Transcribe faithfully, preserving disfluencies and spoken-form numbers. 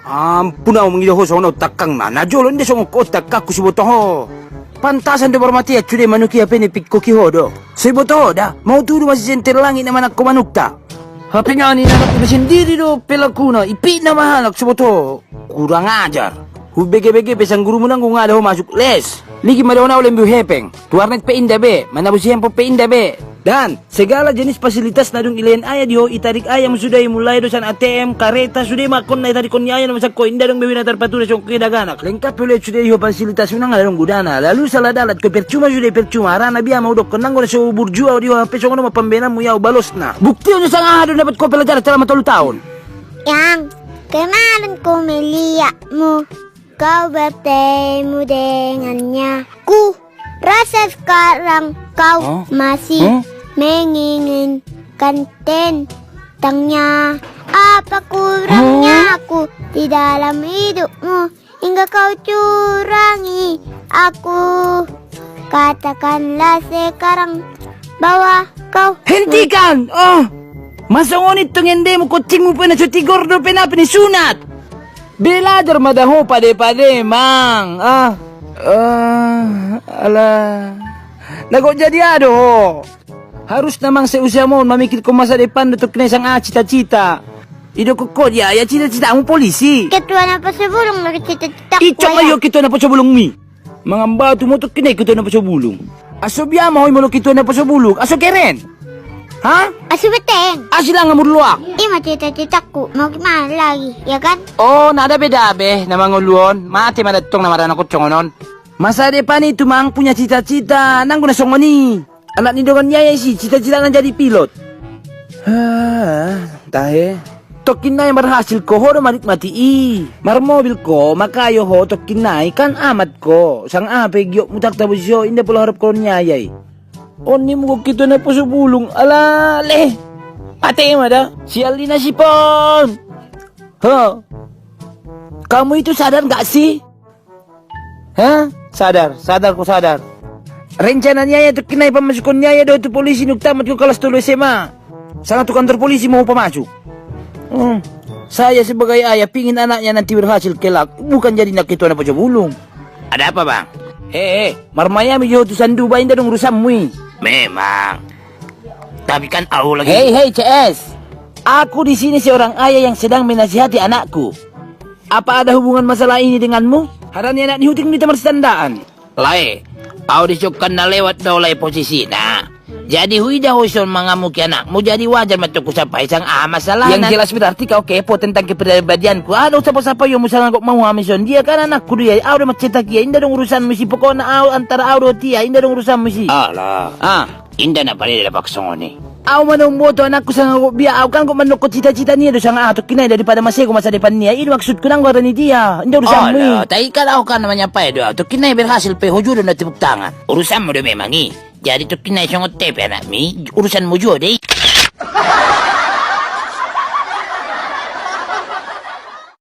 Ampun, au mangido ho songon on tangkangna. Na jolo inda songon ho tangkangku, so iboto ho. Pantasan do marmatean sude manuk i, hape ni pingkoki ho do. So iboto ho da, mau tudu ma sisentel langit na manangko manukta. Hape nga ni anak sendiri do pelakuna, ipitnah ma halak, so iboto ho. Kurang ajar. Hubege-bege pe sanggurumu nanggo nga da ho masuk les. Ligin ma dohon au lembu hepeng. Tu warnet pe inda be, manabusi handphone pe inda be. Dan segala jenis fasilitas na dung ilehen ayah di ho, itarik ayah ma sude i, mulai do sian A T M, kareta, sude ma angkon na itarikhon ni ayah na masa ho, inda adong be na tarpatuda songon ke daganak. Lengkap pe ulehen sude di ho fasilitas, unang adong godana. Lalu sala dalan ho, percuma sude, percuma. Harana bia ma hudokhon, nanggo na so burju au di ho, hape songon on ma pambahenanmu i, au balosna. Buktihon sanga aha do dapot ho pelajaran selama tolu taon. Yang, kemarin ku melihatmu, kau bertemu dengannya. Ku rasa sekarang kau masih menginginkan tentangnya. Apa kurangnya aku di dalam hidupmu hingga kau curangi aku? Katakanlah sekarang bahwa kau... Hentikan! Oh! Masongon i tong endemu, koncingmu pe na so tigor dope, na pe ni sunat. Belajar ma da ho pade-pade, Mang. Ah. Ah, alah. Na gok jadi aha do ho? Harusna, Mang, seusia ma on mamikirhon masa depan do, tongkin i sanga cita-cita. Idokhon ho dia, ya, cita-citamu polisi. Ketua Naposobulung do cita-citaku. Icok ma i ho ketua Naposobulung i. Mangan batu ma ho tongkin i ketua Naposobulung. Aso bia ma ho i molo ketua Naposobulung? Aso keren? Ha? Aso beteng. Asi langa murloak. I ma cita-citaku, mau gimana lagi, ya kan? Oh, na dabe-dabe na mangolu on, mate ma da tong na maranak on songon on. Masa depan itu, Mang, punya cita-cita, nanggo na songon i. Anak ni dongan ni ayah i, cita-citana jadi pilot. Ah, tahe. Tongkin nai marhasil ho, ho do manikmati i. Marmobil ho, makayo ho, tongkin nai kan amat ho. Sanga aha pe giotmu, tangkas tabusi ho, inda pola harap ho ni ayah i. On ni mungkin ketua Naposobulung, alah leh. Mate ma da. Sial ni nasib on. Ho. Kamu itu sadar nggak sih? Ha? Sadar, sadar, ku sadar. Rencana ni ayah tongkin nai pamasukhon ni ayah do tu polisi nunga tamat ho kelas tolu S M A. Sanga tu kantor polisi ma ho pamasuk. Hmm. Saya sebagai ayah pingin anaknya nanti berhasil kelak, bukan jadi na ketua Naposobulung. Ada apa, Bang? He, he, marmayami jo ho tu Sanduba, inda adong urusanmu i. Memang. Tapi kan au lagi. Hei, hei, C S. Aku di sini seorang ayah yang sedang menasihati anakku. Apa ada hubungan masalah ini denganmu? Harani anak ni huting di tamar sandaan. Lae, au disungkun na lewat do lae posisina. Jadi huida ho ison mangamuki anakmu, jadi wajar ma tong husampahi sanga aha masalahna. Yang jelas berarti kau kepo tentang kepribadianku. Aha do sapa-sapa i, au sanga gok mau hami songon dia, kan anakku do ia, au do mancetak ia, inda adong urusanmu isi, pokokna au antara au dohot ia, inda adong urusanmu isi. Alah. Ah. Inda na pareda dapak songon i. Au ma na umboto anakku sanga gok bia, au kan gok mandokkon cita-cita ni ia do sanga aha tongkin nai, daripada masego masa depan ni ia, i do maksudku, nanggo harani dia, inda urusanmu i. Alah, tai kan au kan manyampai do au, tongkin nai berhasil pe ho juo do na tepuk tangan. Urusanmu do memang i. Jadi tongkin nai songon tepe anakmi, urusanmu juo do i.